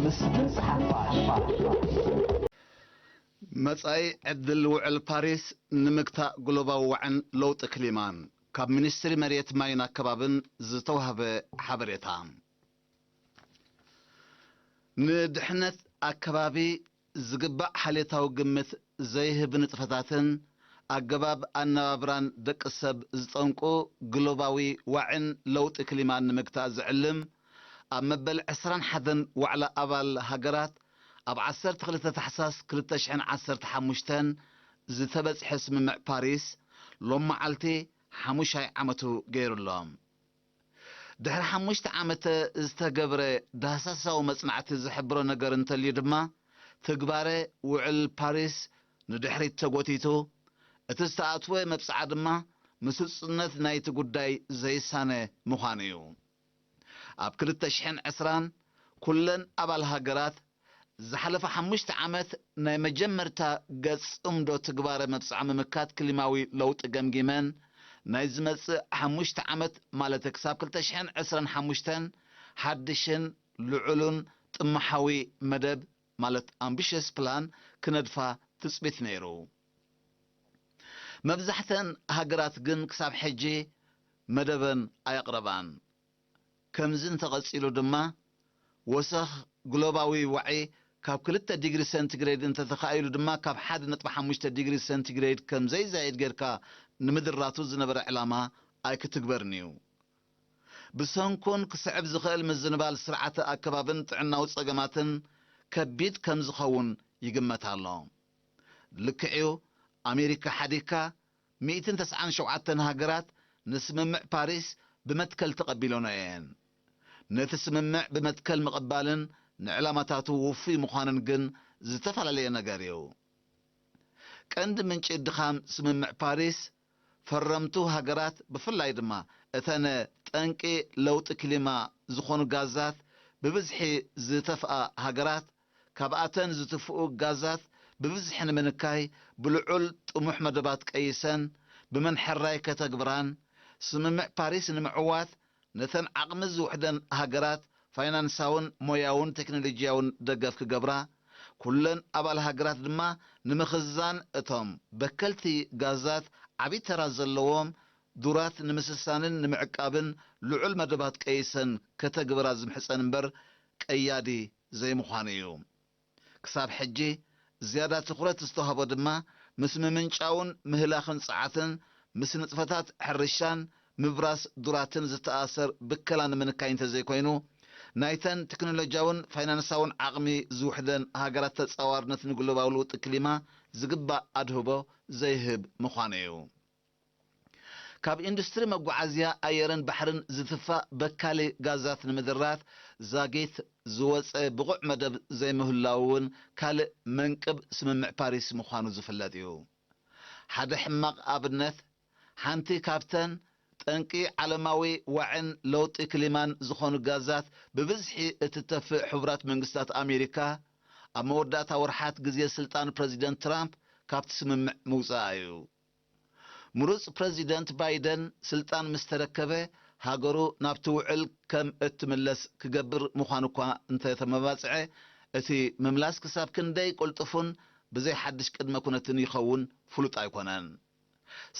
ምስ ድምፂ ሓፋሽ። መጻኢ ዕድል ውዕል ፓሪስ ንምግታእ ግሎባዊ ዋዕን ለውጢ ክሊማን፣ ካብ ሚኒስትሪ መሬት ማይን ኣከባብን ዝተዋህበ ሓበሬታ። ንድሕነት ኣከባቢ ዝግባእ ሓልዮታዊ ግምት ዘይህብ ንጥፈታትን ኣገባብ ኣነባብራን ደቂ ሰብ ዝጠንቁ ግሎባዊ ዋዕን ለውጢ ክሊማን ንምግታእ ዝዕልም፣ ኣብ መበል ዕስራን ሓደን ዋዕላ ኣባል ሃገራት ኣብ ዓሰርተ ክልተ ታሕሳስ ክልተ ሽሕን ዓሰርተ ሓሙሽተን ዝተበጽሐ ስምምዕ ፓሪስ ሎም መዓልቲ ሓሙሻይ ዓመቱ ገይሩ ኣሎ። ድሕሪ ሓሙሽተ ዓመት ዝተገብረ ዳህሳሳዊ መጽናዕቲ ዝሕብሮ ነገር እንተልዩ ድማ፣ ትግባረ ውዕል ፓሪስ ንድሕሪት ተጎቲቱ፣ እቲ ዝተኣትወ መብጽዓ ድማ ምስ ህጹጽነት ናይቲ ጉዳይ ዘይሳነ ምዃኑ እዩ። ኣብ ክልተ ሽሕን ዕስራን ኩለን ኣባል ሃገራት ዝሓለፈ ሓሙሽተ ዓመት ናይ መጀመርታ ገጽ ጽምዶ ትግባረ መብጽዓ ምምካት ክሊማዊ ለውጢ ገምጊመን፣ ናይ ዝመጽእ ሓሙሽተ ዓመት ማለት ክሳብ ክልተ ሽሕን ዕስራን ሓሙሽተን ሓድሽን ልዑሉን ጥማሓዊ መደብ ማለት ኣምቢሽየስ ፕላን ክነድፋ ትጽቢት ነይሩ። መብዛሕተን ሃገራት ግን ክሳብ ሕጂ መደበን ኣየቕረባን። ከምዚ እንተቐጺሉ ድማ፣ ወሰኽ ግሎባዊ ዋዒ ካብ ክልተ ዲግሪ ሴንቲግሬድ እንተተኻኢሉ ድማ፣ ካብ ሓደ ነጥቢ ሓሙሽተ ዲግሪ ሴንቲግሬድ ከም ዘይዛየድ ጌርካ ንምድራቱ ዝነበረ ዕላማ ኣይክትግበርን እዩ። ብሰንኩን ክስዕብ ዝኽእል ምዝንባል ስርዓተ ኣከባብን ጥዕናዊ ጸገማትን ከቢድ ከም ዝኸውን ይግመት ኣሎ። ልክዕ'ዩ፣ ኣሜሪካ ሓዲግካ፣ ሚእትን ተስዓን ሸውዓተን ሃገራት ንስምምዕ ፓሪስ ብመትከል ተቐቢለኖ እየን። ነቲ ስምምዕ ብመትከል ምቕባልን ንዕላማታቱ ውፉይ ምዃንን ግን ዝተፈላለየ ነገር እዩ። ቀንዲ ምንጪ ድኻም ስምምዕ ፓሪስ፣ ፈረምቱ ሃገራት፣ ብፍላይ ድማ እተን ጠንቂ ለውጢ ክሊማ ዝኾኑ ጋዛት ብብዝሒ ዝተፍኣ ሃገራት፣ ካብኣተን ዝትፍኡ ጋዛት ብብዝሒ ንምንካይ ብልዑል ጥሙሕ መደባት ቀይሰን ብመን ሕራይ ከተግብራን፣ ስምምዕ ፓሪስ ንምዕዋት ነተን ዓቕሚ ዝውሕደን ሃገራት ፋይናንሳውን ሞያውን ቴክኖሎጂያውን ደገፍ ክገብራ፣ ኩለን ኣባል ሃገራት ድማ ንምኽዛን እቶም በከልቲ ጋዛት ዓቢ ተራ ዘለዎም ዱራት ንምስሳንን ንምዕቃብን ልዑል መደባት ቀይሰን ከተግብራ ዝምሕጸን እምበር ቀያዲ ዘይምዃኑ እዩ። ክሳብ ሕጂ ዝያዳ ትኹረት ዝተዋህቦ ድማ ምስ ምምንጫውን ምህላኽን ጸዓትን፣ ምስ ንጥፈታት ሕርሻን ምብራስ ዱራትን ዝተኣሰር ብከላ ንምንካይ እንተዘይኮይኑ፣ ናይተን ቴክኖሎጂያውን ፋይናንሳውን ዓቕሚ ዝውሕደን ሃገራት ተጻዋርነት ንግሎባዊ ለውጢ ክሊማ ዝግባእ ኣድህቦ ዘይህብ ምዃኑ እዩ። ካብ ኢንዱስትሪ መጓዓዝያ ኣየርን ባሕርን ዝትፋእ በካሊ ጋዛት ንምድራት ዛጊት ዝወጸ ብቑዕ መደብ ዘይምህላዉ እውን ካልእ መንቅብ ስምምዕ ፓሪስ ምዃኑ ዝፍለጥ እዩ። ሓደ ሕማቕ ኣብነት፣ ሓንቲ ካብተን ጠንቂ ዓለማዊ ዋዕን ለውጢ ክሊማን ዝኾኑ ጋዛት ብብዝሒ እትተፍእ ሕቡራት መንግስታት ኣሜሪካ፣ ኣብ መወዳእታ ወርሓት ግዜ ስልጣን ፕረዚደንት ትራምፕ ካብቲ ስምምዕ ምውጻኣ እዩ። ምሩጽ ፕረዚደንት ባይደን ስልጣን ምስ ተረከበ፣ ሃገሩ ናብቲ ውዕል ከም እትምለስ ክገብር ምዃኑ እኳ እንተ ተመባጽዐ፣ እቲ ምምላስ ክሳብ ክንደይ ቅልጡፍን ብዘይ ሓድሽ ቅድመ ኩነትን ይኸውን ፍሉጥ ኣይኮነን።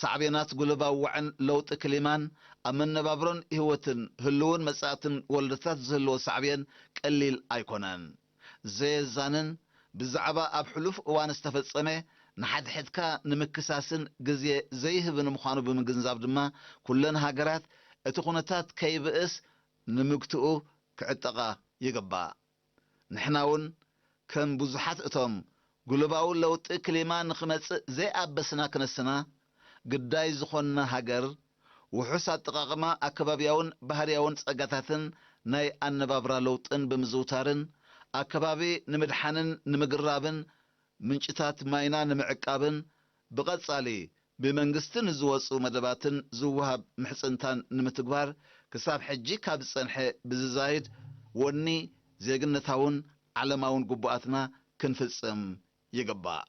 ሳዕቤናት ጉልባዊ ዋዕን ለውጢ ክሊማን ኣብ መነባብሮን ህይወትን ህልውን መጻእትን ወለዶታት ዝህልዎ ሳዕቤን ቀሊል ኣይኮነን። ዘየዛንን ብዛዕባ ኣብ ሕሉፍ እዋን ዝተፈጸመ ንሓድሕድካ ንምክሳስን ግዜ ዘይህብን ምዃኑ ብምግንዛብ ድማ፣ ኩለን ሃገራት እቲ ኩነታት ከይብእስ ንምግትኡ ክዕጠቓ ይግባእ። ንሕና እውን ከም ብዙሓት እቶም ግሎባዊ ለውጢ ክሊማ ንኽመጽእ ዘይኣበስና ክነስና ግዳይ ዝኾንና ሃገር፣ ውሑስ ኣጠቓቕማ ኣከባብያውን ባህርያውን ጸጋታትን ናይ ኣነባብራ ለውጥን ብምዝውታርን፣ ኣከባቢ ንምድሓንን ንምግራብን፣ ምንጭታት ማይና ንምዕቃብን፣ ብቐጻሊ ብመንግስቲ ንዝወጹ መደባትን ዝወሃብ ምሕጽንታን ንምትግባር፣ ክሳብ ሕጂ ካብ ዝጸንሐ ብዝዛይድ ወኒ፣ ዜግነታውን ዓለማውን ግቡኣትና ክንፍጽም ይግባእ።